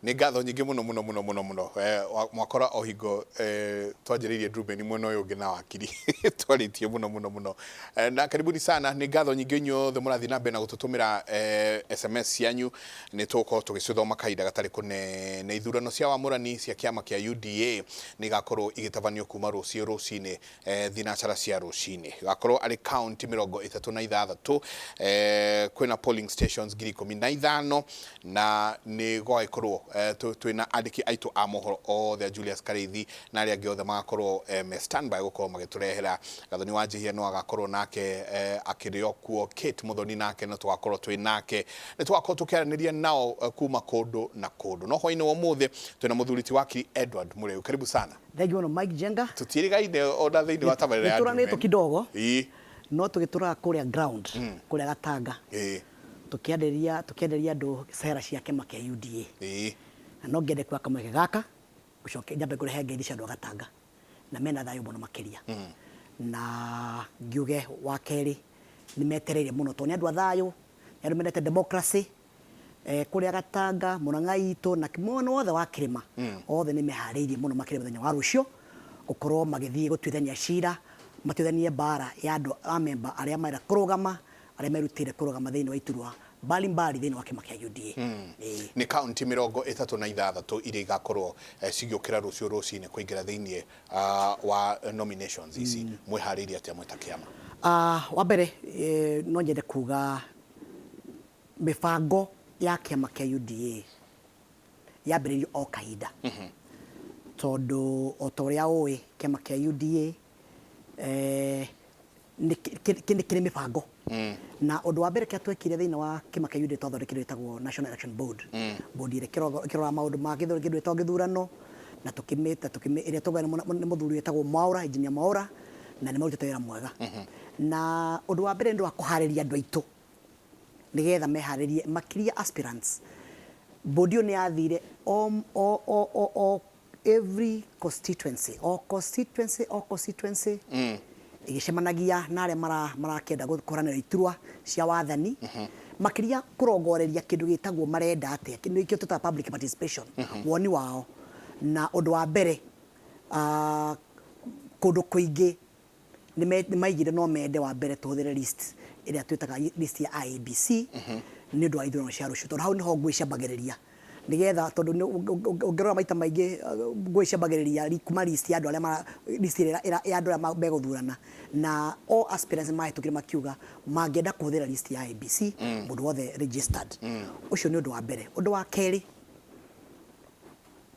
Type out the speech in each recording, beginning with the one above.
Nĩ ngatho nyingĩ mũno mũno mũno mũno mũno. Mwakora o hingo twanjĩrĩirie Ndurumeni mwena ũyũ ũngĩ na wakiri twarĩtie mũno mũno mũno. Na karibuni sana. Nĩ ngatho nyingĩ inyuothe mũrathiĩ na mbere na gũtũtũmĩra SMS cianyu. Nĩ tũgũkorwo tũgĩcithoma kahinda gatarĩ kũnene. Ithurano cia wamũrani cia kĩama kĩa UDA nĩ igakorwo igĩtabanio kuma rũciũ rũcinĩ thinacara cia rũcinĩ. Gakorwo arĩ kaunti 36, kwĩna polling stations 15,000, na nĩ gwagĩkorwo twĩna andĩki aitũ a mohoro othe, Julius Karĩithi na arĩa angĩ othe magakorwo me standby gũkorwo magĩtũrehera. Gathoni wa Njihia no agakorwo nake akĩrĩ o kuo, Kate Muthoni nake no tũgakorwo twĩ nake, nĩ tũgakorwo tũkĩaranĩria nao kuma kũndũ na kũndũ. No hwainĩ wa ũmũthĩ twĩna mũthuri ti wakiri Edward Mũrĩu, karibu sana. Thank you mũno, Mike Njenga. Tũtiĩrĩgaine ona thĩinĩ wa tabarĩra ya Nĩtũranĩtwo Ndurumeni. Kidogo no tũgĩtũraga kũrĩa ground kũrĩa Gatanga tũkĩenderia andũ cera cia kĩama kĩa UDA. Na no ngende kuoya kamweke gaka gũcokia nyambe ngũrehe ngeithi cia andũ a Gatanga na mena thayũ mũno makĩria. Na ngiuge wa kerĩ nĩ metereire mũno tondũ nĩ andũ a thayũ, nĩ andũ mendete democracy. Kũrĩa Gatanga, Murang'a itũ na mwena wothe wa kĩrĩma, othe nĩ meharĩirie mũno makĩria mũthenya wa rũciũ gũkorwo magĩthiĩ gũtuithania cira, matuithanie mbara ya andũ a memba arĩa marenda kũrũgama, arĩa merutĩire kũrũgama thĩinĩ wa iturwa mbalimbali thĩinĩ wa kĩama kĩa UDA. Ĩĩ. Nĩ kaunti 36 iria igakorwo cigĩũkĩra rũciũ rũcinĩ kũingĩra thĩinĩ wa nominations ici. Mwĩharĩirie atĩa mwĩ ta kĩama? Wa mbere no nyende kuga mĩbango ya kĩama kĩa UDA yambĩrĩirio o kahinda, tondũ o ta ũrĩa ũĩ kĩama kĩa UDA nĩ kĩrĩ mĩbango. Na ũndũ wa mbere kĩrĩa twekire thĩinĩ wa kĩama kĩa UDA, twathondekire ĩtagwo National Election Board, board ĩrĩa ĩkĩroraga maũndũ ma kĩndũ gĩtagwo gĩthurano, na tũkĩmĩta ĩrĩa ĩtongoragio nĩ mũthuri wĩtagwo Mwaũra, Engineer Mwaũra, na nĩ marutĩte wĩra mwega. Na ũndũ wa mbere nĩ ũndũ wa kũharĩria andũ aitũ nĩgetha meharĩrie makĩria aspirants. Board ĩyo nĩ yathire o, o, o, o, o every constituency, o constituency, o constituency, ĩgĩcemanagia na arĩa marakĩenda kũhũranĩra iturwa cia wathani, makĩria kũrongoreria kĩndũ gĩtagwo marenda atĩa, nĩkĩo twĩtaga public participation, woni wao. Na ũndũ wa mbere, kũndũ kũingĩ nĩ maigire no mende wa mbere tũhũthĩre list ĩrĩa twĩtaga list ya IEBC nĩ ũndũ wa ithurano cia rũciũ, tondũ hau nĩho ngũĩ ciambagĩrĩria, nĩgetha tondũ ũngĩrora maita maingĩ ngũĩ ciambagĩrĩria kuma list ya andũ arĩa list ĩrĩa ya andũ arĩa megũthurana, na all aspirants nĩmahĩtũkire makiuga mangĩenda kũhũthĩra list ya IEBC, mũndũ wothe registered. Ũcio nĩ ũndũ wa mbere. Ũndũ wa kerĩ,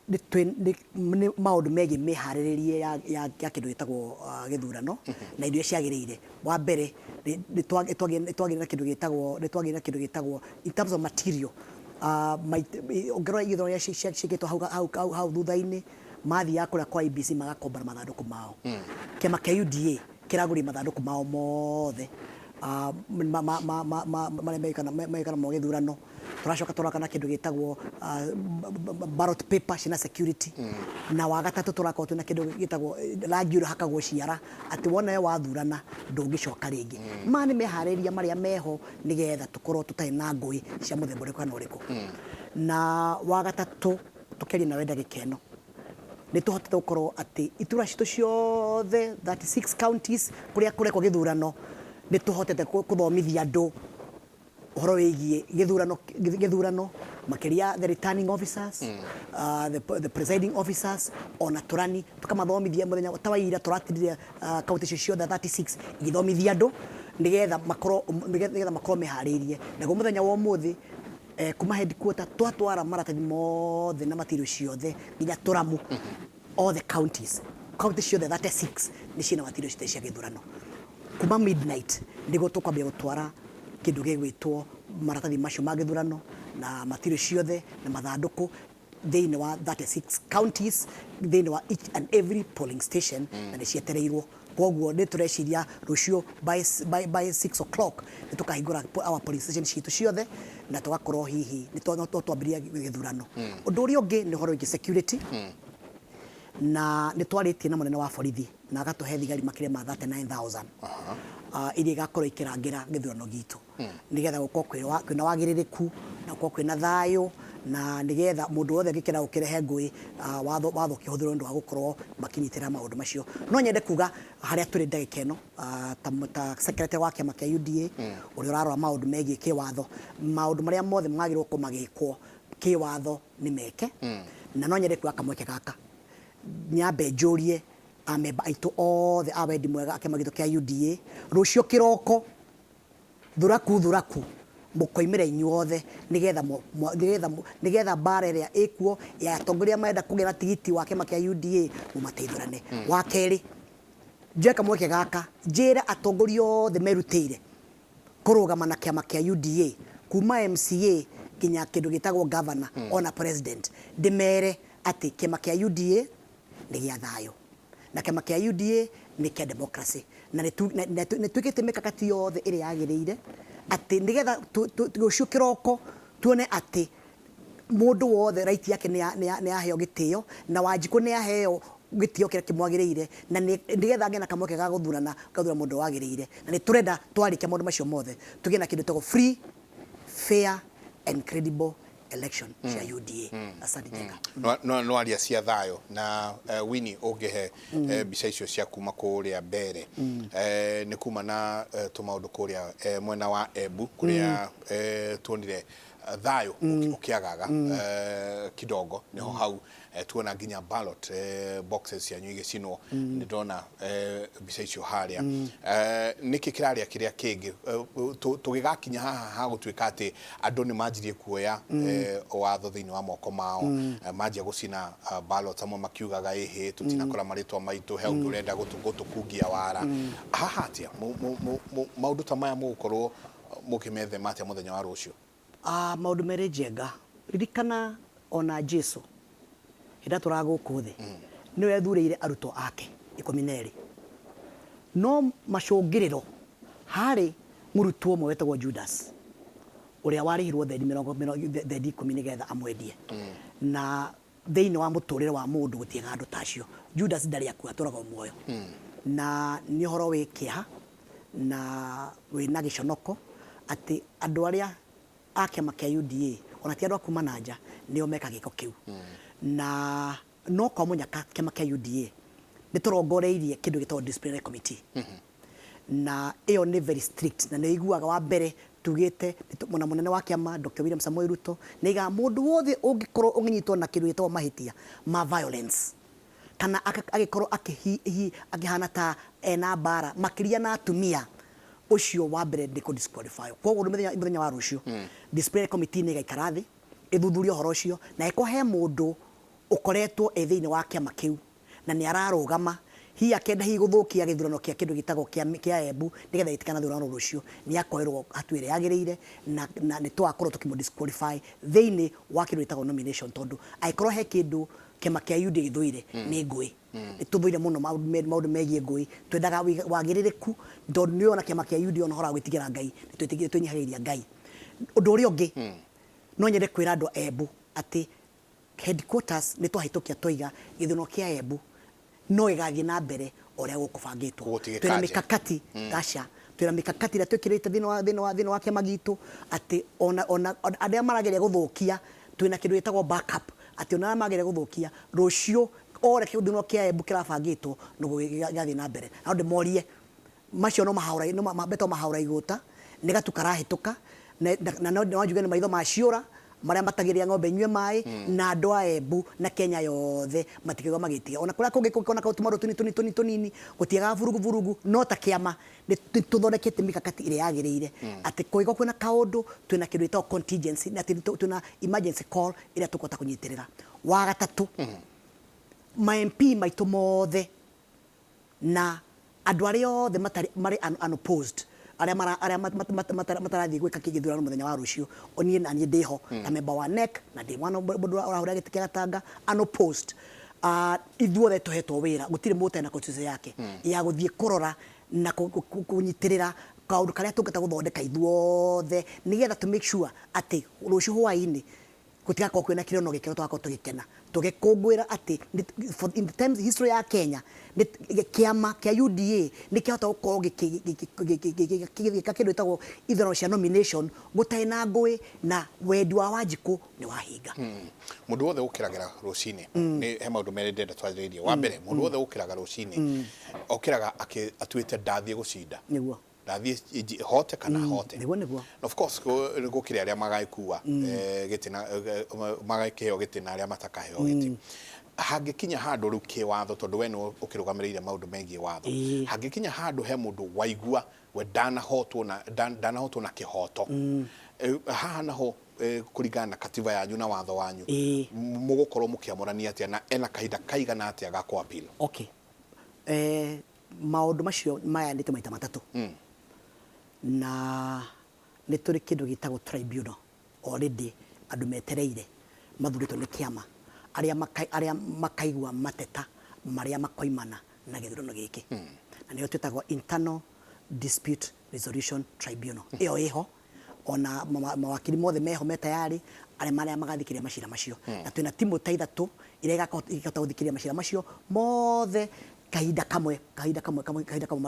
nĩ maũndũ megiĩ mĩharĩrĩrie ya kĩndũ gĩtagwo gĩthurano na indo iria ciagĩrĩire. Wa mbere, nĩ twagĩire na kĩndũ gĩtagwo, nĩ twagĩire na kĩndũ gĩtagwo in terms of material, ũngĩrora ithurano iria ciĩkĩtwo hau thutha-inĩ, mathiaga kũrĩa kwa IEBC magakombora mathandũkũ mao. Kĩama kĩa UDA kĩragũrire mathandũkũ mao mothe marĩa megwĩka namo gĩthurano. Tũracoka tũroka na kĩndũ gĩtagwo ballot paper ciĩna security. Na wa gatatũ tũrakorwo twĩna kĩndũ gĩtagwo rangi ũrĩa ũhakagwo ciara, atĩ wona we wathurana ndũngĩcoka rĩngĩ. Maya nĩ meharĩrĩria marĩa meho nĩgetha tũkorwo tũtarĩ na ngũĩ cia mũthemba ũrĩkũ kana ũrĩkũ. Na wa gatatũ tũkĩaria nawe ndagĩka ĩno, nĩ tũhotete gũkorwo atĩ itũra citũ ciothe 36 counties kũrĩa kũrekwo gĩthurano, nĩ tũhotete kũthomithia andũ ũhoro wĩgiĩ gĩthurano, gĩthurano makĩria the returning officers, the presiding officers, ona tũrani tũkamathomithia. Mũthenya ta wa ira tũratindire kaunti icio ciothe 36 igĩthomithia andũ nĩgetha makorwo meharĩirie. Naguo mũthenya wa ũmũthĩ, kuma headquarter twatwara maratathi mothe na material ciothe nginya tũramu, all the counties, kaunti ciothe 36 nĩ ciĩna material ciothe cia gĩthurano. Kuma midnight nĩguo tũkwambia gũtwara kĩndũ gĩgwĩtwo maratathi macio ma gĩthurano na material ciothe na mathandũkũ thĩinĩ wa 36 counties, thĩinĩ wa each and every polling station, na nĩ cietereirwo. Koguo nĩ tũreciria rũciũ by 6 o'clock nĩ tũkahingũra our polling station citũ ciothe na tũgakorwo hihi nĩ no twambĩrĩria gĩthurano. Ũndũ ũrĩa ũngĩ nĩ ũhoro wĩgiĩ security, na nĩ twarĩtie na mũnene wa borithi na agatũhe thigari makĩria ma 39,000 iria igakorwo ikĩrangĩra gĩthurano gitũ, nĩgetha gũkorwo kwĩna wagĩrĩrĩku na gũkorwo kwĩna thayũ. Na nĩgetha mũndũ wothe angĩkenda gũkĩrehe ngũĩ, watho watho ũkĩhũthĩrwo nĩ ũndũ wa gũkorwo makĩnyitĩrĩra maũndũ macio. No nyende kuga harĩa tũrĩ ndagĩka ĩno, ta secretary wa kĩama kĩa UDA ũrĩa ũrarora maũndũ megiĩ kĩwatho, maũndũ marĩa mothe magĩrĩirwo gũkorwo magĩkwo kĩwatho nĩ meke. Na no nyende kuoya kamweke gaka nyambe njũrie amemba aitũ othe a wendi mwega a kĩama gitũ kĩa UDA, rũciũ kĩroko thuraku thuraku mũkoimĩra inyuothe nĩgetha nĩgetha nĩgetha mbara ĩrĩa ĩkuo ya atongoria marenda kũgĩa na tigiti wa kĩama kĩa UDA mũmateithũrane. Wa kerĩ, njoe kamweke gaka njĩre atongoria othe merutĩire kũrũgama na kĩama kĩa UDA kuma MCA nginya kĩndũ gĩtagwo governor ona president, ndĩmere atĩ kĩama kĩa UDA nĩ gĩa thayũ na kĩama kĩa UDA nĩ kĩa democracy, na nĩ twĩkĩte mĩkakati yothe ĩrĩa yagĩrĩire atĩ nĩgetha rũciũ kĩroko tuone atĩ mũndũ wothe right yake nĩ yaheo gĩtĩo, na Wanjikũ nĩ aheo gĩtĩo kĩrĩa kĩmwagĩrĩire, na nĩgetha agĩe na kamweke ga gũthurana, gathura mũndũ wagĩrĩire. Na nĩ tũrenda twarĩkia maũndũ macio mothe tũgĩe na kĩndũ gĩtagwo free, fair and credible election cia UDA. Asante, Njenga. No aria cia thayũ na Winnie, ũngĩhe mbica icio cia kuma kũrĩa mbere, nĩ kuma na tũmaũndũ kũrĩa mwena wa Embu kũrĩa tuonire thayũ ũkĩagaga kidogo, nĩho hau tuona nginya ballot boxes cianyu igĩcinwo. Nĩ ndona mbica icio harĩa. Nĩkĩ kĩrarĩa kĩrĩa kĩngĩ tũgĩgakinya haha ha gũtuĩka atĩ andũ nĩ manjirie kuoya watho thĩinĩ wa moko mao, manjia gũcina ballot, amwe makiugaga ĩhĩ tũtinakora marĩtwa maitũ, he ũngĩ ũrenda gũtũkungia wara haha atĩa? Maũndũ ta maya mũgũkorwo mũkĩmethema atĩa mũthenya wa rũciũ? Ah, maũndũ merĩ, Njenga. Ririkana ona Jesu hĩndĩ ĩrĩa tũraga gũkũ thĩ nĩwe ethurĩire arutwo ake 12, no macũngĩrĩro harĩ mũrutwo ũmwe wetagwo Judas ũrĩa warĩhirwo thendi thendi 10 nĩgetha amwendie. Na thĩinĩ wa mũtũrĩre wa mũndũ gũtiĩga andũ ta acio. Judas ndarĩ akua, atũraga o muoyo. Na nĩ ũhoro wĩ kĩeha na wĩna gĩconoko atĩ andũ arĩa a kĩama kĩa UDA, ona ti andũ a kuma na nja, nĩo meka gĩko kĩu. Na no kwa mũnyaka kĩama kĩa UDA nĩ tũrongoreirie kĩndũ gĩtagwo disciplinary committee, na ĩyo nĩ very strict, na nĩ iguaga wa mbere tugĩte na mũnene wa kĩama Dr. William Samoei Ruto nĩ aigaga mũndũ wothe ũngĩkorwo ũngĩnyitwo na kĩndũ gĩtagwo mahĩtia ma violence kana agĩkorwo akĩhana ta ena mbara makĩria na atumia, ũcio wa mbere nĩ kũ disqualify. Koguo mũthenya wa rũciũ disciplinary committee nĩ ĩgaikara thĩ ĩthuthurie ũhoro ũcio, na ĩkorwo he mũndũ ũkoretwo e thĩinĩ wa kĩama kĩu na nĩ ararũgama hihi akenda hihi gũthũkia gĩthurano kĩa kĩndũ gĩtagwo kĩa Embu nĩgetha gĩtikanathurano rũciũ, nĩ akoerwo hatua ĩrĩa yagĩrĩire, na nĩ tũgakorwo tũkĩmũ disqualify thĩinĩ wa kĩndũ gĩtagwo nomination, tondũ angĩkorwo he kĩndũ kĩama kĩa UDA gĩthũire nĩ ngũĩ. Nĩ tũthũire mũno maũndũ megiĩ ngũĩ. Twendaga wagĩrĩrĩku, tondũ nĩ ona kĩama kĩa UDA ona ũhoro wa gwĩtigĩra Ngai nĩ twĩnyihagĩria Ngai. Ũndũ ũrĩa ũngĩ, no nyende kwĩra andũ a Embu atĩ headquarters nĩ twahĩtũkia twaiga gĩthurano kĩa Embu no gĩgathiĩ na mbere o ũrĩa gũkũbangĩtwo. Gũtirĩ Twĩna kanja. Mikakati aca, twĩna mikakati ĩrĩa twĩkĩrĩte thĩinĩ wa kĩama gitũ atĩ ona arĩa marageria gũthũkia, twĩna kĩndũ gĩtagwo backup, atĩ ona arĩa marageria gũthũkia rũciũ o ũrĩa gĩthurano kĩa Embu kĩrabangĩtwo noguo gĩgathiĩ na mbere. Na no ndĩmorie macio no mahaũra no betwo mahaũra igũta nĩ gatu karahĩtũka, na no njuge nĩ maitho ma ciũra marĩa matagĩrĩra ng'ombe inyue maĩ. Na andũ a Embu na Kenya yothe matikĩigua magĩtiga ona kũrĩa kũngĩ kũngĩkona tũmaũndũ tũnini tũnini tũnini tũnini, gũtiagaga burugu burugu, no ta kĩama nĩ tũthondekete mikakati ĩrĩa yagĩrĩire atĩ kũngĩkorwo kwĩna kaũndũ, twĩna kĩndũ gĩtagwo contingency, na atĩ twĩna emergency call ĩrĩa tũkũhota kũnyitĩrĩra. Wa gatatũ, ma MP maitũ mothe na andũ arĩa othe matarĩ marĩ unopposed, arĩa matarathiĩ gwĩka gĩthurano mũthenya wa rũciũ, niĩ na niĩ ndĩho ta member wa NEC na ndĩ mwana mũndũ ũrahũra gĩtĩ kĩa Gatanga unopposed, ithuothe tũhetwo wĩra, gũtirĩ mũndũ ũtarĩ na constituency yake ya gũthiĩ kũrora na kũnyitĩrĩra kaũndũ karĩa tũngĩhota gũthondeka ithuothe nĩgetha to make sure atĩ rũciũ hwaĩ-inĩ. Gũtigakorwo kwĩna kĩrĩro no gĩkeno. Tũgakorwo tũgĩkena tũgĩkũngũĩra atĩ for in the times history ya Kenya kĩama kĩa UDA nĩ kĩahota gũkorwo gĩgĩka kĩndũ gĩtagwo ithurano cia nomination gũtarĩ na ngũĩ, na wendi wa Wanjikũ nĩ wahinga. Mũndũ wothe ũkĩragĩra rũcinĩ, nĩ he maũndũ merĩ ndĩrenda twarĩrĩrie. Wa mbere, mũndũ wothe ũkĩraga rũcinĩ okĩraga atuĩte ndathiĩ gũcinda, ndathiĩ hote kana hote. Nĩguo nĩguo. Of course gũkĩrĩ arĩa magagĩkua gĩtĩ na magakĩheo gĩtĩ na arĩa matakaheo gĩtĩ. Hangĩkinya handũ rĩu kĩwatho, tondũ we nĩwe ũkĩrũgamĩrĩire maũndũ megiĩ watho, hangĩkinya handũ he mũndũ waigua we ndanahotwo na ndanahotwo na kĩhoto, haha naho, kũringana na katiba yanyu na watho wanyu, mũgũkorwo mũkĩamũrania atĩa na ena kahinda kaigana atĩa ga kũ appeal? Okay, maũndũ macio mayanĩtwo maita matatũ, na nĩ tũrĩ kĩndũ gĩtagwo tribunal already, andũ metereire mathurĩtwo nĩ kĩama arĩa makaigua mateta marĩa makoimana na gĩthurano gĩkĩ, na nĩyo twĩtagwo Internal Dispute Resolution Tribunal. Ĩyo ĩho, ona mawakiri mothe meho me tayari arĩa marĩa magathikĩrĩria macira macio, na twĩna timu ta ithatũ iria igahota gũthikĩrĩria macira macio mothe kahinda kamwe, kahinda kamwe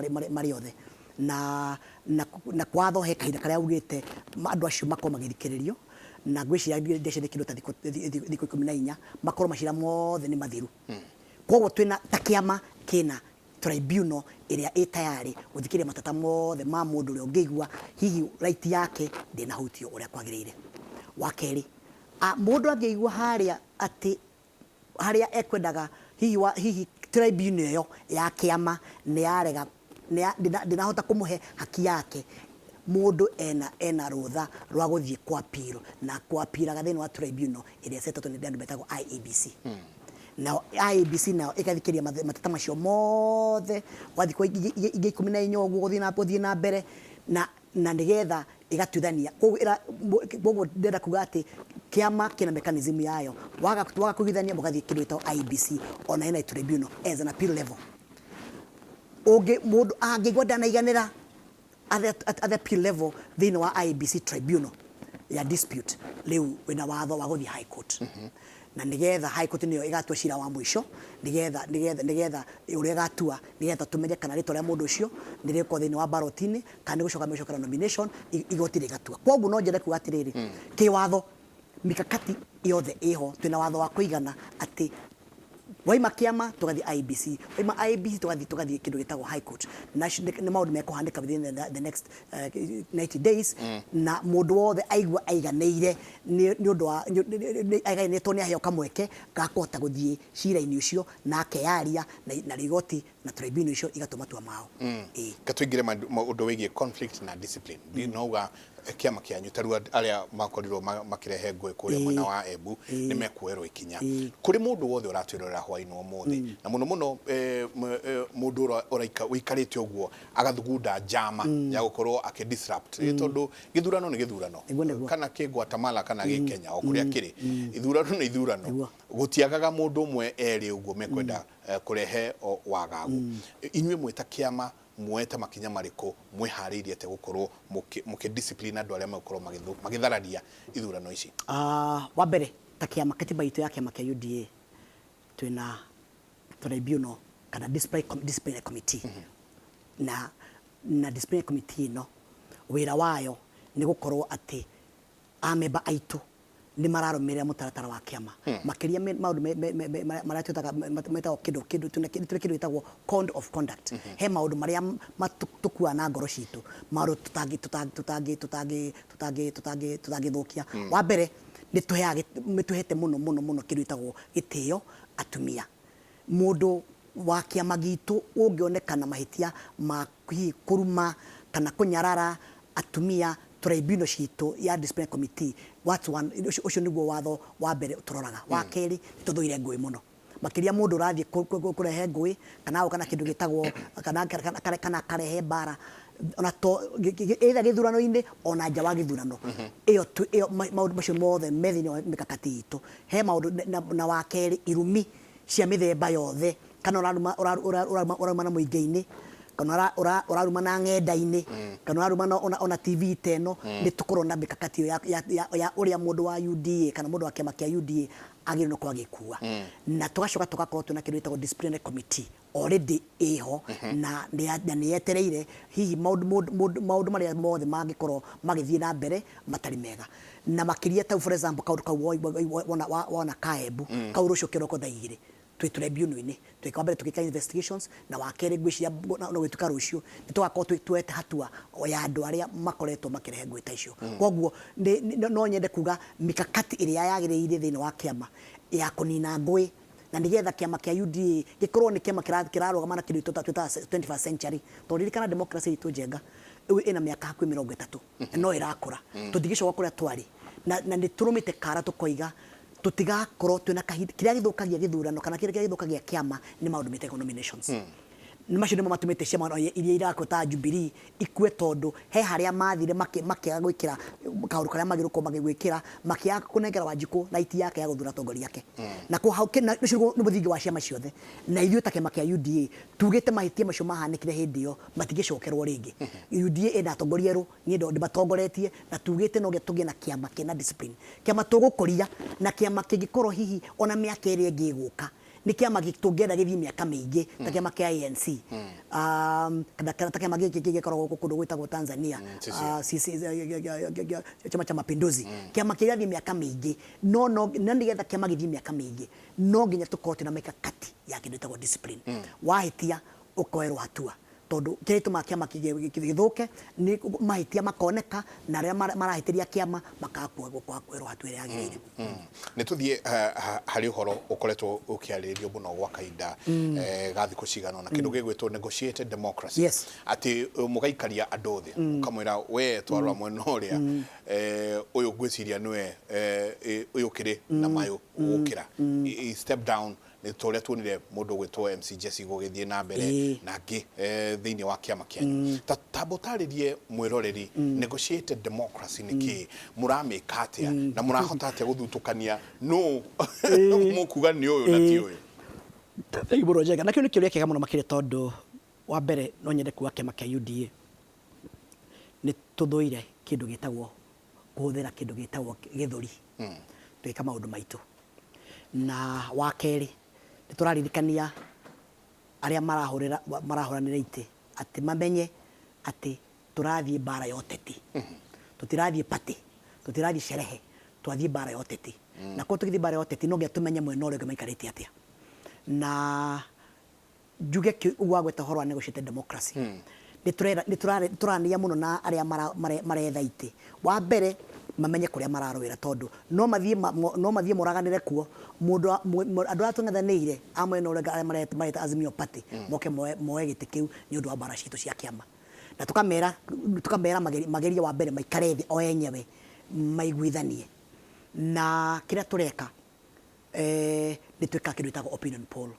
marĩ othe. Na kwatho he kahinda karĩa ugĩte andũ acio makorwo magĩthikĩrĩrio, na ngwĩciria ndeci nĩ kĩndũ ta thikũ 14 makorwo macira mothe nĩ mathiru. Koguo twĩna ta kĩama kĩna tribunal ĩrĩa ĩ tayari gũthikĩrĩria mateta mothe ma mũndũ ũrĩa ũngĩigua hihi right yake ndĩnahutio ũrĩa kwagĩrĩire. Wa kerĩ, mũndũ angĩigua harĩa atĩ harĩa ekwendaga hihi tribunal ĩyo ya kĩama nĩ yarega, ndĩnahota kũmũhe haki yake, mũndũ ena rũtha rwa gũthiĩ kwa appeal, na kwa appealaga thĩinĩ wa tribunal ĩrĩa ĩcetetwo nĩ andũ metagwo IEBC. Nao IEBC nayo ĩgathikĩrĩria mateta macio mothe gwa thikũ ingĩ 14 ũguo gũthiĩ na mbere, na nĩgetha ĩgatuithania. Koguo ndĩrenda kuga atĩ kĩama kĩna mechanism yayo. Waga kũiguithania, mũgathiĩ kĩndũ gĩtagwo IEBC, ona ĩna tribunal as an appeal level. Ũngĩ mũndũ angĩigua ndanaiganĩra at the appeal level thĩinĩ wa IEBC tribunal ya dispute, rĩu wĩna watho wa gũthiĩ High Court, na nĩgetha High Court nĩyo ĩgatua cira wa mũico, nĩgetha ũrĩa ĩgatua, nĩgetha tũmenye kana rĩtwa rĩa mũndũ ũcio nĩ rĩgũkorwo thĩinĩ wa ballot-inĩ kana nĩ gũcoka megũcokera nomination, igoti rĩgatua. Koguo no nyende kuga atĩrĩrĩ, kĩwatho mikakati yothe ĩho, twĩna watho wa kũigana atĩ waima kĩama tũgathiĩ IEBC, waima IEBC tũgathiĩ kĩndũ gĩtagwo High Court. Na nĩ maũndũ mekũhanĩka within the next 90 days, na mũndũ wothe aigua aiganĩire nĩ ũndũ wa aiganĩtwo nĩ aheo kamweke ga kũhota gũthiĩ cira-inĩ ũcio na akeyaria, na rigoti na tribunal icio igatua matua mao. Ĩĩ. Ka tũingĩre ũndũ wĩgiĩ conflict na discipline. Ndinauga kĩama kĩanyu ta rĩu arĩa makorirwo makĩrehe ngũĩ kũrĩa mwena wa Embu nĩ mekuoerwo ikinya. Kũrĩ mũndũ wothe ũratwĩrorera hwaĩ-inĩ wa ũmũthĩ, na mũno mũno mũndũ ũrĩa ũikarĩte ũguo agathugunda njama ya gũkorwo akĩ disrupt, tondũ gĩthurano nĩ gĩthurano. Nĩguo, nĩguo. Kana kĩ Guatemala kana gĩ Kenya, o kũrĩa kĩrĩ, ithurano nĩ ithurano. Gũtiagaga mũndũ ũmwe erĩ ũguo mekwenda kũrehe wagagu. Inyuĩ mwĩta kĩama muoete makinya marĩkũ? Mwĩharĩirie atĩa gũkorwo mũkĩ discipline andũ arĩa megũkorwo magĩthararia ithurano ici? Wa mbere, ta kĩama, katiba itũ ya kĩama kĩa UDA, twĩna tribunal kana disciplinary committee, na disciplinary committee ĩno wĩra wayo nĩ gũkorwo atĩ amemba aitũ nĩ mararũmĩrĩra mũtaratara wa kĩama, makĩria maũndũ marĩa twĩtaga metagwo kĩndũ tũrĩ kĩndũ gĩtagwo code of conduct. He maũndũ marĩa tũkuaga na ngoro citũ, maũndũ tũtangĩthũkia. Wa mbere, nĩ tũheaga nĩ tũhete mũno mũno mũno kĩndũ gĩtagwo gĩtĩo atumia. Mũndũ wa kĩama gitũ ũngĩonekana mahĩtia ma hihi kũruma kana kũnyarara atumia, tribunal citũ ya disciplinary committee, that's one. Ũcio nĩguo watho wa mbere tũroraga. Wa kerĩ, nĩ tũthũire ngũĩ mũno, makĩria mũndũ ũrathiĩ kũrehe ngũĩ kana gũka na kĩndũ gĩtagwo kana akarehe mbara, ona to either gĩthurano-inĩ ona nja wa gĩthurano. Ĩyo maũndũ macio mothe me thĩinĩ wa mĩkakati itũ. He maũndũ na wa kerĩ, irumi cia mĩthemba yothe, kana ũraruma ũrauma na mũingĩ-inĩ, Kana ũrarumana ng'enda-inĩ, kana ũrarumana ona TV ta ĩno, nĩ tũkorwo na mĩkakati ĩyo ya ũrĩa mũndũ wa UDA kana mũndũ wa kĩama kĩa UDA agĩrĩirwo nĩ gũkorwo agĩkua. Na tũgacoka tũgakorwo twĩna kĩndũ gĩtagwo disciplinary committee already ĩho na nĩ yetereire hihi maũndũ marĩa mothe mangĩkorwo magĩthiĩ na mbere matarĩ mega, na makĩria tau, for example, kaũndũ kau wona ka Embu kau, rũciũ kĩroko thaa 2 twĩ tribunal-inĩ twĩka wa mbere tũgĩka investigations, na wa kerĩ ngwĩciria no gwĩtuĩka rũciũ nĩ tũgakorwo tuoete hatua ya andũ arĩa makoretwo makĩrehe ngũĩ ta icio. Koguo no nyende kuga mikakati ĩrĩa yagĩrĩire thĩinĩ wa kĩama ya kũnina ngũĩ na nĩgetha kĩama kĩa UDA gĩkorwo nĩ kĩama kĩrarũgama na kĩndũ twĩtaga 21st century, tondũ ririkana democracy itũ njenga rĩu ĩna mĩaka hakuhĩ 30 na no ĩrakũra. Tũtingĩcoka kũrĩa twarĩ na nĩ tũrũmĩte kara tũkoiga tũtigakorwo twĩna kahinda. Kĩrĩa gĩthũkagia gĩthurano kana kĩrĩa gĩthũkagia kĩama nĩ maũndũ metagwo nominations. Nĩ macio nĩmo matũmĩte ciama iria irakwo ta Jubilee ikue, tondũ he harĩa mathire makĩaga gwĩkĩra kaũndũ karĩa magĩrĩirwo gũkorwo magĩgwĩkĩra, makĩaga kũnengera Wanjikũ right yake ya gũthura atongoria ake. Na kwa hau ũcio nĩ mũthingi wa ciama ciothe, na ithuĩ ta kĩama kĩa UDA tugĩte mahĩtia macio mahanĩkire hĩndĩ ĩyo matingĩcokerwo rĩngĩ. UDA ĩna atongoria erũ, niĩ ndĩmatongoretie, na tugĩte no nginya tũgĩe na kĩama kĩna discipline, kĩama tũgũkũria na kĩama kĩngĩkorwo hihi ona mĩaka ĩrĩa ĩngĩ ĩgũka nĩ kĩama tũngĩenda gĩthiĩ mĩaka mĩingĩ ta kĩama kĩa ANC kana ta kĩama gĩkĩ gĩkoragwo kũndũ gwĩtagwo Tanzania, Chama cha Mapinduzi, kĩama kĩrathiĩ mĩaka mĩingĩ. No nĩgetha kĩama gĩthiĩ mĩaka mĩingĩ no nginya tũkorwo twĩna mĩkakati ya kĩndũ gĩtagwo discipline. Wahĩtia ũkoerwo hatua, tondũ kĩrĩa gĩtũmaga kĩama gĩthũke nĩ mahĩtia makoneka na arĩa marahĩtĩria kĩama makaga kuoerwo hatua ĩrĩa yagĩrĩire. Nĩ tũthiĩ harĩ ũhoro ũkoretwo ũkĩarĩrĩrio mũno gwa kahinda ga thikũ cigana ũna, kĩndũ gĩgwĩtwo negotiated democracy. Atĩ mũgaikaria andũ thĩ, ũkamwĩra we twarora mwena ũrĩa ũyũ ngwĩciria nĩwe ũyũ ũkĩrĩ na mayũ gũkĩra step down, nĩ ta ũrĩa tuonire mũndũ ũgwĩtwo MC Jesse gũgĩthiĩ na mbere na angĩ thĩinĩ wa kĩama kĩanyu. Ta tamba ũtarĩrie mwĩroreri negotiated democracy nĩ kĩĩ, mũramĩka atĩa, na mũrahota atĩa gũthutũkania nũ mũkuga nĩ ũyũ na ti ũyũ? Thank you mũno, Njenga. Na kĩu nĩ kĩũria kĩega mũno makĩria, tondũ wa mbere no nyende kuga kĩama kĩa UDA nĩ tũthũire kĩndũ gĩtagwo kũhũthĩra kĩndũ gĩtagwo gĩthũri tũgĩka maũndũ maitũ. Na wa kerĩ, nĩ tũraririkania arĩa marahũrĩra marahũranĩra itĩ atĩ mamenye atĩ tũrathiĩ mbara ya ũteti, tũtirathiĩ party, tũtirathiĩ sherehe, twathiĩ mbara ya ũteti. Na korwo tũgĩthiĩ mbara ya ũteti no nginya tũmenye mwena ũrĩa ũngĩ maikarĩte atĩa. Na njuge ũguo wagweta ũhoro wa negotiated democracy, nĩ tũrania mũno na arĩa maretha itĩ. Wa mbere mamenye kũrĩa mararũĩra, tondũ no mathiĩ moraganĩre kuo, mũndũ andũ arĩa tũng'ethanĩire a mwena ũrĩa arĩa mareta Azimio Party moke moe gĩtĩ kĩu nĩ ũndũ wa mbara citũ cia kĩama. Na tũkamera magerie wa mbere maikare thĩ o enyewe maiguithanie. Na kĩrĩa tũreka, nĩ twĩkaga kĩndũ gĩtagwo opinion poll,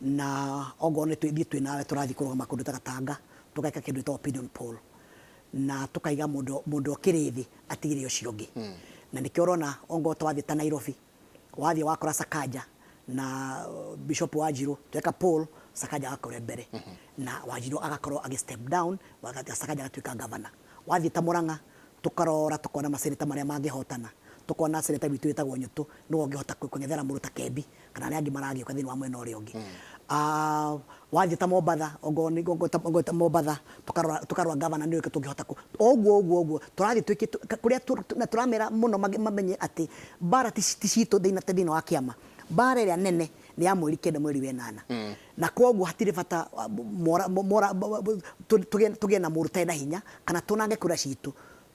na ongorwo nĩ ithuĩ twĩ nawe tũrathiĩ kũrũgama kũndũ ta Gatanga, tũgeka kĩndũ gĩtagwo opinion poll na tũkaiga mũndũ ũkĩrĩ thĩ atigĩre ũcio ũngĩ. Na nĩkĩo ũrona ongorwo twathiĩ ta Nairobi, wathiĩ wakora Sakaja na Bishop Wanjiru, tweka poll Sakaja agakorwo mbere na Wanjiru agakorwo agĩ step down, Sakaja agatuĩka governor. Wathiĩ ta Murang'a, tũkarora tũkona maseneta marĩa mangĩhotana, tũkona seneta witũ wĩtagwo Nyũtũ nĩwe ũngĩhota kũng'ethera mũndũ ta Kembi kana arĩa angĩ maragĩũka thĩinĩ wa mwena ũrĩa ũngĩ. Wathiĩ ta Mombatha, ongorwo ta Mombatha, tũkarora governor nĩ ũrĩkũ tũngĩhota o ũguo ũguo ũguo tũrathiĩ twĩkĩte kũrĩa na tũramera mũno mamenye atĩ mbara ti citũ thĩinĩ wa kĩama. Mbara ĩrĩa nene nĩ ya mweri 9 mweri wa 8, na koguo hatirĩ bata tũgĩe na mũndũ ũtarĩ na hinya kana tũnange kura citũ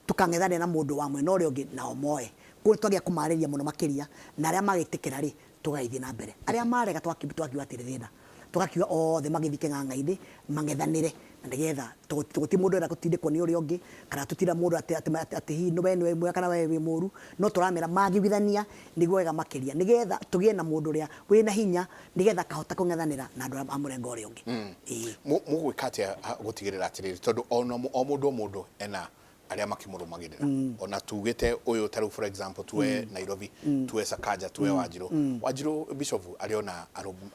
tũkang'ethanĩra na mũndũ wa mwena ũrĩa ũngĩ nao moe. Koguo twagĩa kũmarĩria mũno makĩria, na arĩa magĩtĩkĩra rĩ, tũgagĩthiĩ na mbere, arĩa marega twakiuga hatirĩ thĩna, tũgakiuga othe magĩthiĩ kĩng'ang'a-inĩ mang'ethanĩre, na nĩgetha gũtirĩ mũndũ ũrenda gũtindĩkwo nĩ ũrĩa ũngĩ, kana tũtira mũndũ atĩ hihi we nĩwe mwega kana we wĩ mũru, no tũramera mangĩiguithania nĩguo wega makĩria, nĩgetha tũgĩe na mũndũ ũrĩa wĩna hinya, nĩgetha akahota kũng'ethanĩra na andũ a mũrengo ũrĩa ũngĩ. Ĩĩ. Mũgwĩka atĩa gũtigĩrĩra atĩrĩrĩ, tondũ ona o mũndũ o mũndũ ena Arĩa makĩmũrũmagĩrĩra ona tugĩte ũyũ ta rĩu, for example, tuwe Nairobi, tuwe Sakaja, tuwe Wanjiru. Wanjiru Bishop arĩ ona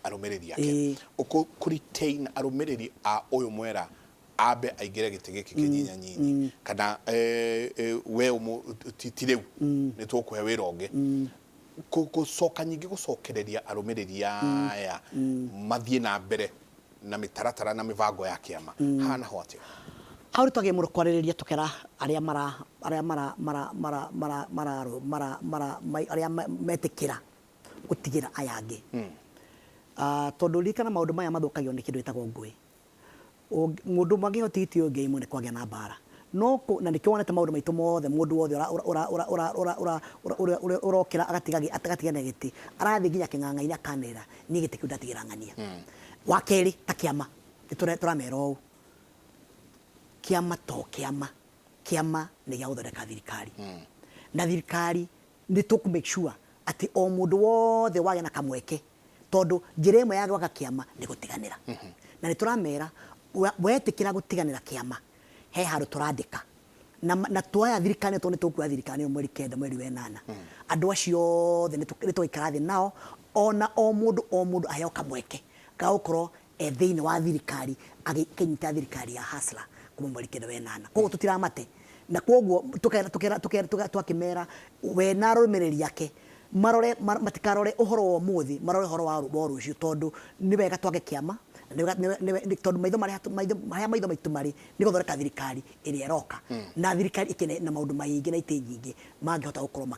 arũmĩrĩri ake. Ũkũ retain arũmĩrĩri a ũyũ mwera ambe aingĩre gĩtĩ gĩkĩ kĩnyinyanyinyi kana we ti rĩu nĩ tũkũhe wĩra ũngĩ. Gũcoka nyingĩ gũcokereria arũmĩrĩri aya mathiĩ na mbere na mĩtaratara na mĩbango ya kĩama hana ho atĩa? Hau nĩ twagĩrĩire mũno kwarĩrĩria, tũkera arĩa mara arĩa mara mara mara mara mara mara mara arĩa metĩkĩra gũtigĩra aya angĩ. Tondũ ririkana, maũndũ maya mathũkagio nĩ kĩndũ gĩtagwo ngũĩ. Mũndũ ũmwe angĩheo tigiti ũyũ ũngĩ imwe nĩ kwagĩa na mbara no na nĩkĩo wonete maũndũ maitũ mothe, mũndũ wothe ũrokĩra agatigana gĩtĩ, arathiĩ nginya kĩng'ang'a-inĩ akanĩrĩra, "Niĩ gĩtĩ kĩu ndatigĩra ng'ania." Wa kerĩ, ta kĩama nĩ tũramera ũũ, kĩama to kĩama, kĩama nĩ gĩa gũthondeka thirikari, na thirikari nĩ tũkũ make sure atĩ o mũndũ wothe wagĩa na kamweke, tondũ njĩra ĩmwe ya gwaka kĩama nĩ gũtiganĩra. Na nĩ tũramera wetĩkĩra gũtiganĩra kĩama, he handũ tũrandĩka na tuoya thirikari, tondũ nĩ tũkuoya thirikari ĩyo mweri 9 mweri wa 8, andũ acio othe nĩ tũgaikara thĩ nao, ona o mũndũ o mũndũ aheo kamweke ga gũkorwo e thĩinĩ wa thirikari, agĩkĩnyita thirikari ya Hustler kuma mweri 9 wa 8. Koguo tũtiramate, na koguo tukera twakĩmera we na arũmĩrĩri ake marore matikarore ũhoro wa ũmũthĩ, marore ũhoro wa rũciũ, tondũ nĩ wega twake kĩama na nĩ wega- tondũ maitho marĩa maitho harĩa maitho maitũ marĩ nĩ gũthondeka thirikari ĩrĩa ĩroka, na thirikari ĩkĩne na maũndũ maingĩ na itĩ nyingĩ mangĩhota gũkorwo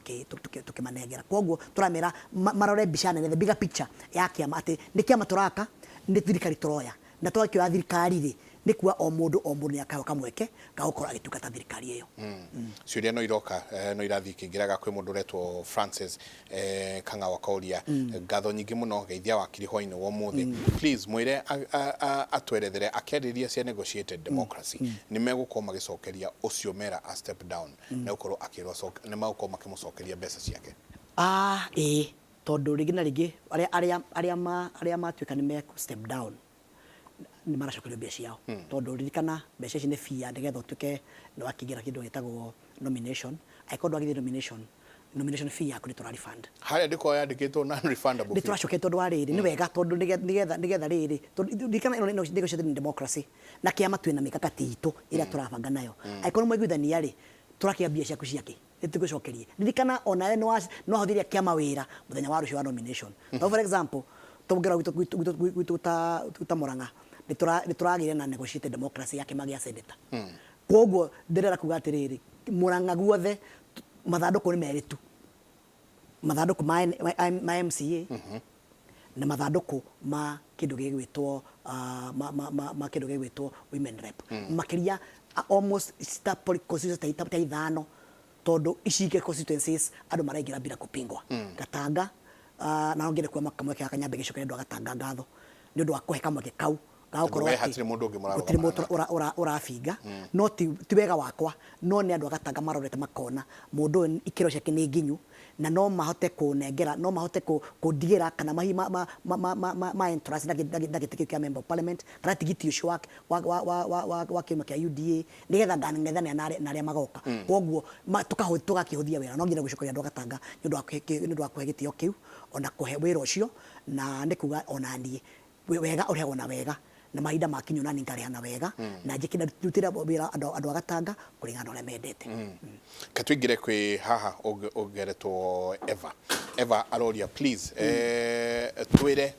tũkĩmanengera. Koguo tũramera marore mbica nene, the bigger picture ya kĩama, atĩ nĩ kĩama tũraka, nĩ thirikari tũroya, na twakĩoya thirikari rĩ, nĩ kuga o mũndũ o mũndũ nĩ akaheo kamweke ga gũkorwo agĩtungata thirikari ĩyo. Ciũria no iroka, no irathiĩ ikĩingĩraga. Kwĩ mũndũ ũretwo Francis Kang'au akoria, "Ngatho nyingĩ mũno, geithia wakiri hwainĩ wa ũmũthĩ. Please mwĩre atwerethere akĩarĩria cia negotiated democracy, nĩ megũkorwo magĩcokeria ũcio mera a step down, nĩ gũkorwo akĩrwo nĩ megũkorwo makĩmũcokeria mbeca ciake?" Ah, ĩĩ, tondũ rĩngĩ na rĩngĩ arĩa matuĩka nĩ me step down nĩ maracokerio mbia ciao, tondũ ririkana mbeca ici nĩ bia nĩgetha ũtuĩke nĩ wakĩingĩra kĩndũ gĩtagwo nomination. Angĩkorwo ndwagĩthiĩ nomination, nomination fee yaku nĩ tũra refund. Harĩa ndĩkorwo yandĩkĩtwo non refundable nĩ fee. Tũracokia tondũ wa rĩrĩ, nĩ wega, tondũ nĩgetha rĩrĩ, tondũ ririkana ĩno nĩ negotiated democracy, na kĩama twĩna mĩkakati itũ ĩrĩa tũrabanga nayo. Angĩkorwo nĩ mwaiguithania rĩ, tũrakĩoya mbia ciaku ciake nĩtũgũcokerie. Ririkana onawe nĩ wahũthĩria kĩama wĩra mũthenya wa rũciũ wa nomination. No for example, tũngĩrora gwitũ ta Murang'a, nĩ tũragĩire na negotiated democracy ya kĩama gĩa senator. Koguo ndĩrenda kuga atĩrĩrĩ, Murang'a guothe mathandũkũ nĩ merĩ tu, mathandũkũ ma MCA na mathandũkũ ma kĩndũ gĩgwĩtwo ma kĩndũ gĩgwĩtwo women rep. Makĩria almost ta constituency ta ithano, tondũ ici ingĩ constituencies andũ maraingĩra bila kupingwa. Gatanga, na no ngĩende kuoya kamweke gaka nyambe gĩcokerie andũ a Gatanga ngatho nĩ ũndũ wa kũhe kamweke kau ga gũkorwo we atĩ hatirĩ mũndũ ũngĩ mũrarũgamana gũtirĩ mũndũ nake. Ũrabinga, no ti wega wakwa, no nĩ andũ a Gatanga marorete makona mũndũ ũyũ ikĩro ciake nĩ nginyu, na no mahote kũnengera, no mahote kũndigĩra kana mahi ma entrance na gĩtĩ kĩu kĩa member of parliament kana tigiti ũcio wa kĩama kĩa UDA, nĩgetha ngang'ethanĩra na arĩa magoka. Koguo tũgakĩhũthia wĩra. No nginya gũcokeria andũ a Gatanga nĩ ũndũ wa kũhe gĩtĩo kĩu ona kũhe wĩra ũcio, na nĩ kuga ona niĩ wega ũrĩhagwo na wega, na mahinda makinya ona niĩ ngarĩha na wega na njĩke na ndutĩre wĩra andũ a Gatanga kũringana na ũrĩa mendete. Katwingire kwĩ haha ũgeretwo Eva. Eva aroria, "Please twĩre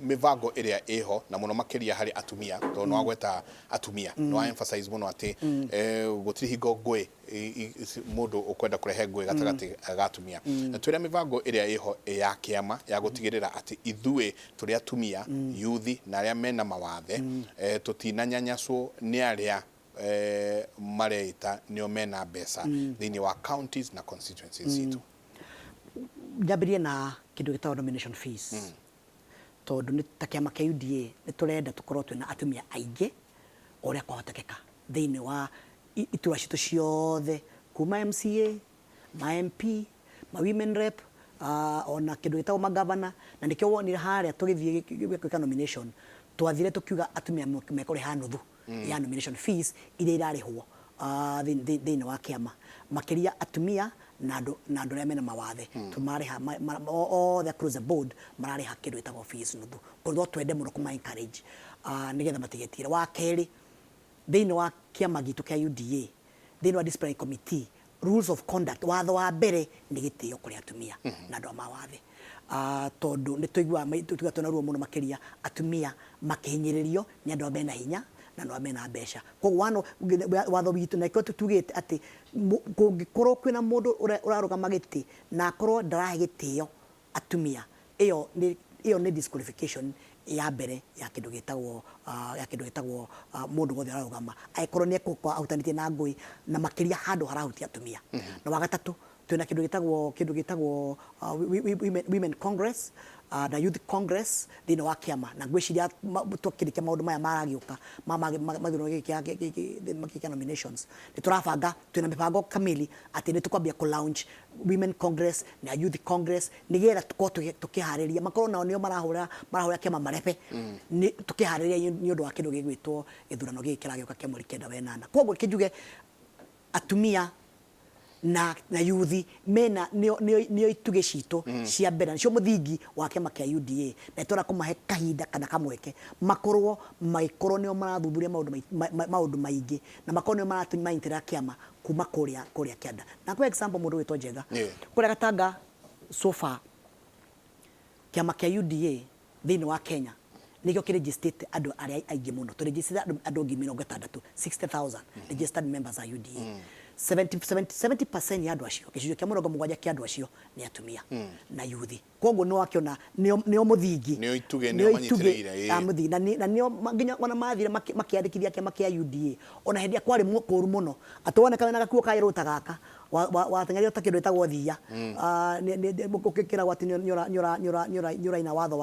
mĩbango ĩrĩa ĩho na mũno makĩria harĩ atumia, tondũ nĩ wagweta atumia, nĩ wa emphasize mũno atĩ gũtirĩ hingo ngũĩ mũndũ ũkwenda kũrehe ngũĩ gatagatĩ ga atumia. Twĩre mĩbango ĩrĩa ĩho ya kĩama ya gũtigĩrĩra atĩ ithuĩ tũrĩ atumia, yuthi na arĩa mena mawathe, tũtinanyanyaswo nĩ arĩa mareita nĩo mena mbeca thĩinĩ wa counties na constituencies citũ." Njambĩrĩrie na kĩndũ gĩtagwo nomination fees, tondũ nĩ ta kĩama kĩa UDA nĩ tũrenda tũkorwo twĩna atumia aingĩ o ũrĩa kwahotekeka thĩinĩ wa itura citũ ciothe, kuma MCA, ma MP, ma women rep, ona kĩndũ gĩtagwo magavana. Na nĩkĩo wonire harĩa tũgĩthiĩ gwĩka nomination, twathire tũkiuga atumia mekũrĩha nuthu ya nomination fees iria irarĩhwo. thĩinĩ wa kĩama, makĩria atumia na andũ arĩa mena mawathe. Tũmarĩha othe across the board, mararĩha kĩndũ gĩtagwo fees nuthu. Koguo no twende mũno kũma encourage nĩgetha matigetigĩre. Wa kerĩ, thĩinĩ wa kĩama gitũ kĩa UDA, thĩinĩ wa disciplinary committee rules of conduct, watho wa mbere nĩ gĩtĩo kũrĩ atumia na andũ a mawathe, tondũ nĩ tũiguaga tũiguaga twĩna ruo mũno, makĩria atumia makĩhinyĩrĩrio nĩ andũ arĩa mena hinya na andũ arĩa mena mbeca. Koguo watho witũ na nĩkĩo tugĩte atĩ kũngĩkorwo kwĩna mũndũ ũrarũgama gĩtĩ na akorwo ndarahe gĩtĩo atumia, ĩyo nĩ disqualification ya mbere ya kĩndũ gĩtagwo mũndũ wothe ũrarũgama angĩkorwo nĩ ekũkorwo ahutanĩtie na ngũĩ, na makĩria handũ harahutia atumia. Na wa gatatũ, twĩna kĩndũ gĩtagwo women congress na youth congress thĩinĩ wa kĩama, na ngwĩciria twakĩrĩkia maũndũ maya maragĩũka ma gĩthurano gĩkĩ kĩa nominations, nĩ tũrabanga, twĩna mĩbango kamili atĩ nĩ tũkwambia kũ launch women congress na youth congress, nĩgetha tũkorwo tũkĩharĩria makorwo nao nĩo marahũra kĩama marebe, nĩ tũkĩharĩria nĩ ũndũ wa kĩndũ gĩgwĩtwo gĩthurano gĩkĩ kĩragĩũka kĩa mweri 9 wa 8. Koguo kĩnjuge atumia na yuthi mena nĩo itugĩ citũ cia mbere, nĩcio mũthingi wa kĩama kĩa UDA, na tũrenda kũmahe kahinda kana kamweke makorwo magĩkorwo nĩo marathuthuria maũndũ maingĩ, na makorwo nĩo maratũmanyitĩrĩra kĩama kuma kũrĩa kĩanda. Na kwa example, mũndũ wĩtwo Njenga, kũrĩa Gatanga, so far kĩama kĩa UDA thĩinĩ wa Kenya nĩkĩo kĩrĩgistĩte andũ arĩa aingĩ mũno. Tũrĩgistĩte andũ 60,000, 60,000 registered members a UDA. 70% ya andũ acio, 70% kĩa andũ acio nĩ atumia na yuthi. Koguo nĩ wakĩona nĩo mũthingi. Nĩo itugĩ, nĩo nĩo itugĩ manyitĩrĩire, a mũthingi, na nĩo nginya ona mathire makĩandĩkithia kĩama kĩa UDA, ona hĩndĩ ĩrĩa kwarĩ kũũru mũno, atĩ woneka wĩna gakuo ka yellow ta gaka, wateng'erio ta kĩndũ gĩtagwo thiia, ũkĩragwo atĩ nĩ ũraina watho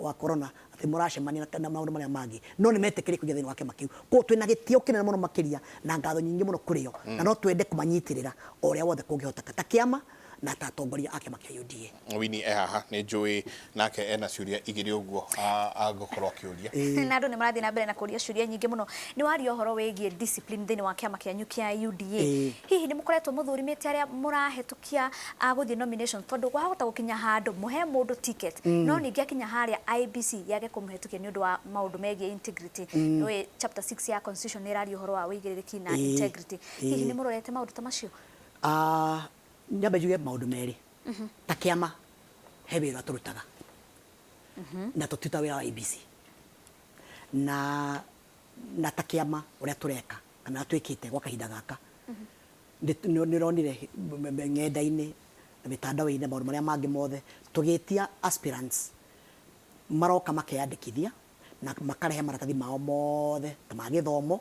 wa corona, atĩ mũracemania na maũndũ marĩa mangĩ, no nĩ metĩkĩrie kũingĩra thĩinĩ wa kĩama kĩu. Koguo twĩna gĩtĩo kĩnene mũno makĩria na ngatho nyingĩ mũno kũrĩ o, na no twende kũmanyitĩrĩra o ũrĩa wothe kũngĩhoteka ta kĩama na ta atongoria a kĩama kĩa UDA. Wini e haha, nĩ njũĩ nake ena ciũria igĩrĩ ũguo angĩkorwo akĩũria. Na andũ nĩ marathiĩ na mbere na kũria ciũria nyingĩ mũno. Nĩ waria ũhoro wĩgiĩ discipline thĩinĩ wa kĩama kĩanyu kĩa UDA. Hihi nĩ mũkoretwo mũthũrimĩte arĩa mũrahĩtũkia a gũthiĩ nomination? Tondũ wahota gũkinya handũ mũhe mũndũ ticket, no ningĩ akinya harĩa IEBC yage kũmũhĩtũkia nĩ ũndũ wa maũndũ megiĩ integrity. Nĩũĩ chapter 6 ya constitution nĩ ĩraria ũhoro wa wĩigĩrĩrĩki na integrity. Hihi nĩ mũrorete maũndũ ta macio? Ah, nyambe njuge maũndũ merĩ. Ta kĩama he wĩra tũrutaga na tũtiruta wĩra wa IEBC, na ta kĩama ũrĩa tũreka kana twĩkĩte gwa kahinda gaka, nĩ ũronire ng'enda-inĩ na mĩtandao-inĩ, maũndũ marĩa mangĩ mothe, tũgĩtia aspirants maroka makeyandĩkithia na makarehe maratathi mao mothe ta ma gĩthomo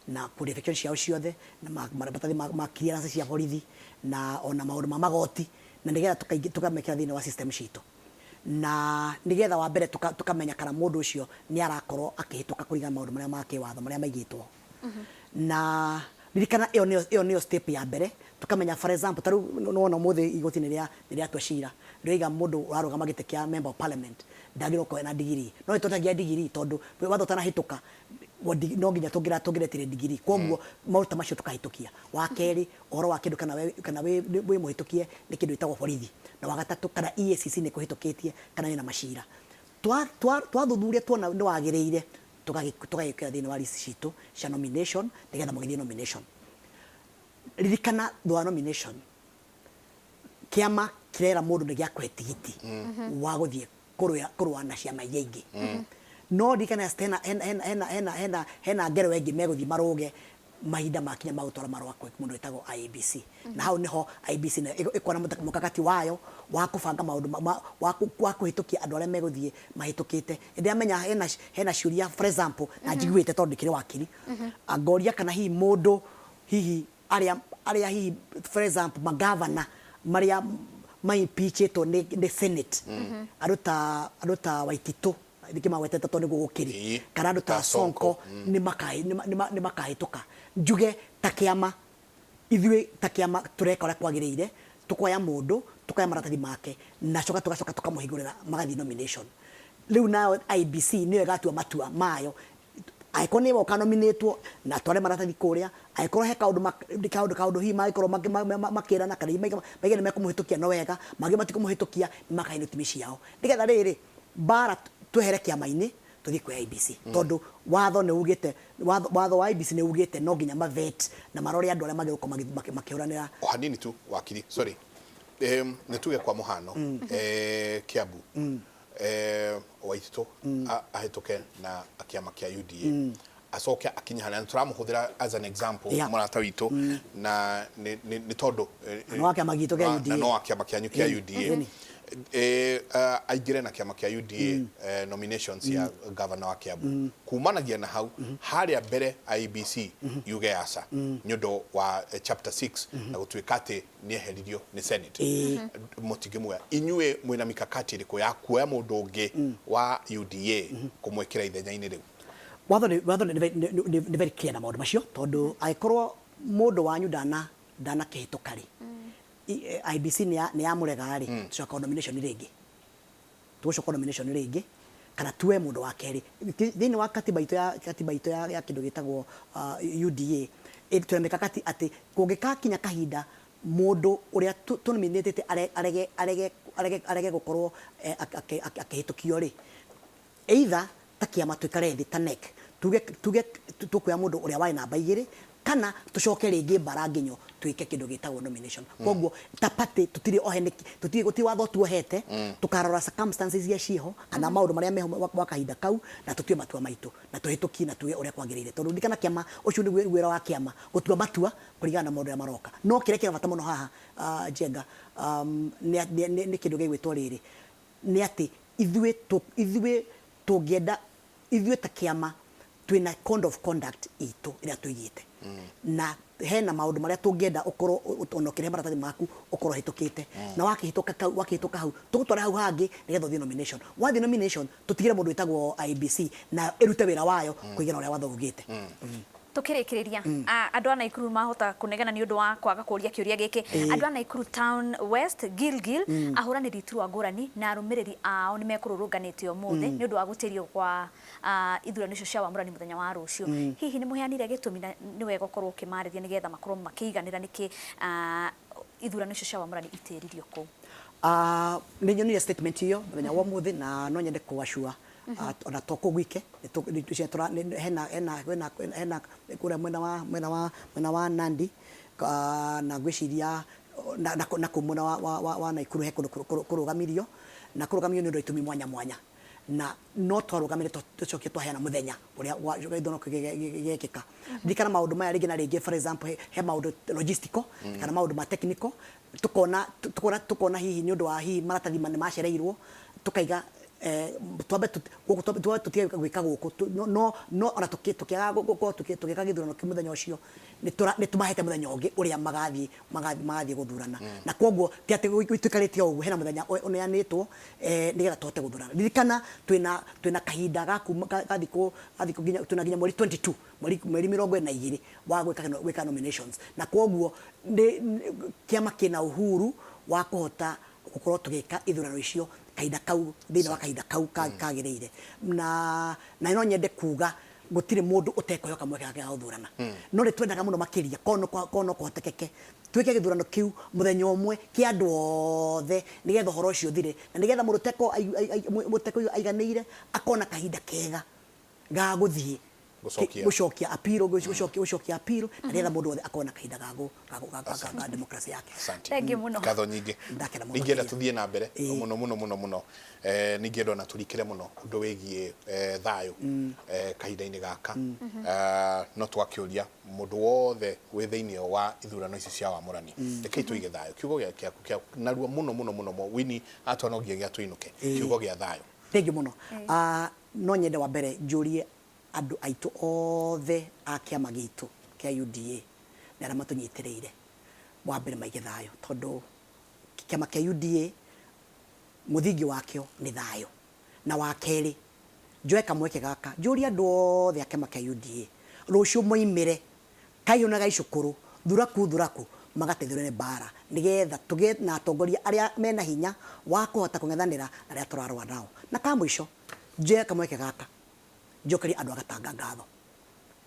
na qualification ciao ciothe, na maratathi ma clearance cia borithi, na ona maũndũ ma magoti, na nĩgetha tũkamekĩra thĩinĩ wa system citũ, na nĩgetha wa mbere tũkamenya kana mũndũ ũcio nĩ arakorwo akĩhĩtũka kũringana na maũndũ marĩa ma kĩwatho marĩa maigĩtwo. Na ririkana, ĩyo nĩyo step ya mbere tukamenya. For example, ta rĩu nĩwona ũmũthĩ igoti nĩ rĩatua cira, rĩoiga mũndũ ũrarũgama gĩtĩ kĩa member of parliament ndagĩrĩirwo gũkorwo ena digiri, no nĩ tũtagia digiri tondũ watho ũtanahĩtũka no nginya tũngĩretire digiri. Koguo maũndũ ta macio tũkahĩtũkia. Wa kerĩ, ũhoro wa kĩndũ kana wĩ mũhĩtũkie nĩ kĩndũ gĩtagwo borithi, na wa gatatũ, kana EACC nĩ kũhĩtũkĩtie kana wĩna macira. Twathuthuria tuona nĩ wagĩrĩire, tũgagĩkĩra thĩinĩ wa list citũ cia nomination nĩgetha mũgĩthiĩ nomination. Ririkana, thutha wa nomination, kĩama kĩrera mũndũ nĩ gĩakũhe tigiti wa gũthiĩ kũrũa na ciama iria ingĩ. No ririkana hena ngerwa ĩngĩ megũthiĩ marũge mahinda makinya ma gũtwara marũa kwĩ mũndũ wĩtagwo IEBC, na hau niho IEBC nayo ĩkona mũkakati wayo wa kũbanga maũndũ wa kũhĩtũkia andũ arĩa megũthiĩ mahĩtũkĩte. Ndĩramenya hena ciũria, for example, na njiguĩte tondũ ndikĩrĩ wakiri, ngoria kana hihi mũndũ, hihi arĩa hihi, for example, magavana marĩa maimpeachĩtwo nĩ Senate, andũ ta Waititũ, nĩkĩ magwetete tondũ nĩguo gũkĩrĩ, kana andũ ta ta Sonko, Sonko nĩ makahĩtũka. Njuge ta kĩama, ithuĩ ta kĩama tũreka ũrĩa kwagĩrĩire, tukoya mũndũ, tukoya maratathi make, na coka tũgacoka tũkamũhingũrĩra magathiĩ nomination. Rĩu nayo IEBC nĩyo ĩgatua matua mayo. Angĩkorwo nĩwe ũkanominĩtwo na atware maratathi kũrĩa, angĩkorwo he kaũndũ kaũndũ hihi mangĩkorwo makĩrana kana hihi maige nĩ mekũmũhĩtũkia no wega, mangĩ matikũmũhĩtũkia, nĩ makaheanwo itũmi ciao nĩgetha rĩrĩ mbara twehere kĩama-inĩ tũthiĩ kwĩ IEBC, tondũ watho nĩ ugĩte, watho wa IEBC nĩ ugĩte no nginya mavet na marore andũ arĩa magĩrĩirwo gũkorwo makĩhũranĩra. O hanini tu, wakiri, sorry, nĩ tuge kwa mũhano Kiambu Waititũ ahĩtũke na kĩama kĩa UDA, acoke akinye harĩa tũramũhũthĩra as an example, mũrata witũ, na nĩ tondũ No wa kĩama gitũ kĩa UDA. Na no wa kĩama kĩanyu kĩa UDA, aingĩre na kĩama kĩa UDA nominations ya governor wa Kiambu, kumanagia na hau harĩa mbere IEBC yuge aca nĩ ũndũ wa chapter 6 na gũtuĩka atĩ nĩ eheririo nĩ Senate, mũtingĩmuoya. Inyuĩ mwĩna mikakati ĩrĩkũ ya kuoya mũndũ ũngĩ wa UDA kũmwĩkĩra ithenya-inĩ rĩu? Watho nĩ very clear na maũndũ macio, tondũ angĩkorwo mũndũ wanyu ndana kĩhĩtũka rĩ, IEBC nĩ yamũrega rĩ, tũcoka nomination rĩngĩ, tũgũcoka nomination rĩngĩ kana tuwe mũndũ wa kerĩ. Thĩinĩ wa katiba itũ ya kĩndũ gĩtagwo UDA, twĩna mikakati atĩ kũngĩkakinya kahinda mũndũ ũrĩa tũnominĩtĩte arege gũkorwo akĩhĩtũkio rĩ, either ta kĩama tuikare thĩ ta NEC tuge tũkuoya mũndũ ũrĩa warĩ namba 2 kana tũcoke rĩngĩ mbara nginyo twĩke kĩndũ gĩtagwo nomination. Koguo ta party tũtirĩ ohe nĩkĩ, tũtirĩ, gũtirĩ watho tuohete. Tũkarora circumstances iria ciĩho kana maũndũ marĩa meho gwa kahinda kau na tũtue matua maitũ na tũhĩtũkie na tuge ũrĩa kwagĩrĩire, tondũ ririkana kĩama ũcio nĩguo wĩra wa kĩama gũtua matua kũringana na maũndũ marĩa maroka. No kĩrĩa kĩa bata mũno haha, Njenga, nĩ kĩndũ gĩgwĩtwo rĩrĩ, nĩ atĩ ithuĩ tũngĩenda, ithuĩ ta kĩama twĩna code of conduct itũ ĩrĩa tũigĩte na hena maũndũ marĩa tũngĩenda ũkorwo ona ũkĩrehe maratathi maku ũkorwo ũhĩtũkĩte, na wakĩhĩtũka kau, wakĩhĩtũka hau tũgũtwara hau hangĩ nĩgetha ũthiĩ nomination. Wathiĩ nomination tũtigĩre mũndũ wĩtagwo IEBC na ĩrute wĩra wayo kũringana na ũrĩa watho ugĩte. Tukirikiria, andũ a Naikuru mahota kunegena nĩ ũndũ wa kwaga kũria kĩũria gĩkĩ. Andũ a Naikuru Town West, Gilgil, ahũranĩri iturwa ngũrani na arũmĩrĩri ao nĩ mekũrũrũnganĩte ũmũthĩ nĩ ũndũ wa gũtĩrio kwa ithurano icio cia wamũrani mũthenya wa rũciũ. Hihi nĩ mũheanire gĩtũmi na nĩ wega ũkorwo ũkĩmarĩria nĩgetha makorwo makĩiganĩra nĩkĩ ithurano icio cia wamũrani itĩririo kũu? Nĩ nyonire statement ĩyo mũthenya wa ũmũthĩ na no nyende kũwacua ona to kũu gwike hena kũrĩa mwena wa Nandi, na ngwĩciria na kũu mwena wa Naikuru he kũndũ kũrũgamirio na kũrũgamio nĩ ũndũ wa itũmi mwanya mwanya, na no twarũgamire tũcokie twaheana mũthenya ũrĩa gĩthurano kĩu gĩgekĩka. Ririkana maũndũ maya rĩngĩ na rĩngĩ, for example, he maũndũ logistical kana maũndũ ma technical, tukona hihi nĩ ũndũ wa hihi maratathi nĩ macereirwo, tukaiga twambe gũkũ, twambe tũtige gwĩka gũkũ, no ona tũkĩaga gũkorwo tũgĩka gĩthurano kĩu mũthenya ũcio, nĩ tũmahete mũthenya ũngĩ ũrĩa magathiĩ gũthurana, na koguo ti atĩ tũikarĩte o ũguo, hena mũthenya ũneanĩtwo nĩgetha tũhote gũthurana. Ririkana twĩna kahinda ga kuma ga thikũ nginya twĩna nginya mweri 22, mweri 22 wa gwĩka nominations, na koguo kĩama kĩna uhuru wa kũhota gũkorwo tũgĩka ithurano icio kahinda kau, thĩinĩ wa kahinda kau kagĩrĩire, na no nyende kuga gũtirĩ mũndũ ũtekũheo kamweke gake ga gũthurana, no nĩ twendaga mũno makĩria korwo no kũhotekeke twĩke gĩthurano kĩu mũthenya ũmwe kĩa andũ othe nĩgetha ũhoro ũcio ũthire na nĩgetha mũndũ ũteko aiganĩire akona kahinda kega ga gũthiĩ Gũcokia. Gũcokia appeal na nĩgetha mũndũ wothe akorwo na kahinda ga democracy yake. Asante. Thank you mũno. Ngatho nyingĩ. Ndakena mũno Ningĩenda makĩria. Tũthiĩ na mbere mũno mũno mũno mũno. Ningĩenda ona tũrikĩre mũno ũndũ wĩgiĩ thayũ kahinda-inĩ gaka. No twakĩũria mũndũ wothe wĩ thĩinĩ wa ithurano ici cia wamũrani, rekei tũige thayũ, kiugo gĩaku kĩa narua mũno mũno mũno mũno, wini atwanogia gĩa tũinũke, kiugo gĩa thayũ. Thank you mũno. No nyende wa mbere njũrie andũ aitũ othe a kĩama gitũ kĩa UDA na arĩa matũnyitĩrĩire, wa mbere maige thayũ, tondũ kĩama kĩa UDA mũthingi wakĩo nĩ thayũ. Na wa kerĩ, njoe kamweke gaka njũrie andũ othe a kĩama kĩa UDA rũciũ moimĩre kahiũ na gaicũkũrũ, thuraku thuraku, magateithũrane mbara nĩgetha tũgĩe na atongoria arĩa mena hinya wa kũhota kũng'ethanĩra na arĩa tũrarũa nao. Na ka mũico, njoe kamweke gaka njokerie andũ a Gatanga ngatho.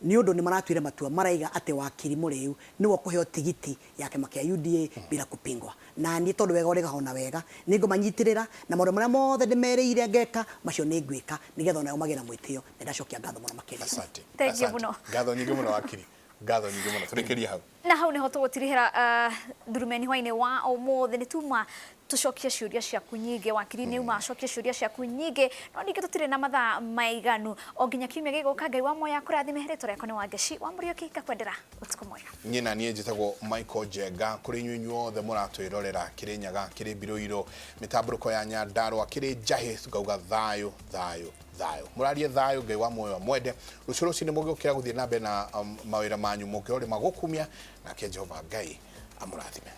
Nĩ ũndũ nĩ maratuire matua, maraiga atĩ wakiri Mũrĩu nĩwe ũkũheo tigiti ya kĩama kĩa UDA bila kupingwa. Na niĩ tondũ wega ũrĩgaho na wega, nĩ ngũmanyitĩrĩra na maũndũ marĩa mothe ndĩmerĩire ngeka, macio nĩ ngwĩka nĩgetha onao magĩe na mwĩtĩo. Na ndacokia ngatho mũno makĩria. Asante. Thank you Asante. mũno. Ngatho nyingĩ mũno, wakiri, ngatho nyingĩ mũno. Tũrĩkĩrie hau. Na hau niho tũgũtirihĩra ndurumeni hwainĩ wa ũmũthĩ. Nĩ tuma tũcokie ciũria ciaku nyingĩ, wakiri nĩ uma acokie ciũria ciaku nyingĩ, no ningĩ tũtirĩ na mathaa maiganu. O nginya kiumia gĩgũka, Ngai wa moya kũrathime. Rĩtwa rĩakwa nĩ Wangeci wa Mũriũki, ngakwendera ũtukũ mwega. Niĩ na niĩ njĩtagwo Michael Njenga. Kũrĩ inyuĩ inyuothe mũratwĩrorera kĩrĩ Nyaga, kĩrĩ Mbirũirũ, mĩtambũrũko ya Nyandarũa, kĩrĩ Njahĩ, ngauga thayũ, thayũ, thayũ. Mũrarie thayũ. Ngai wa muoyo amwende. Rũciũ rũcinĩ mũgĩũkĩra gũthiĩ na mbere na mawĩra manyu, mũngĩrorĩma gũkumia nake Jehova Ngai amũrathime.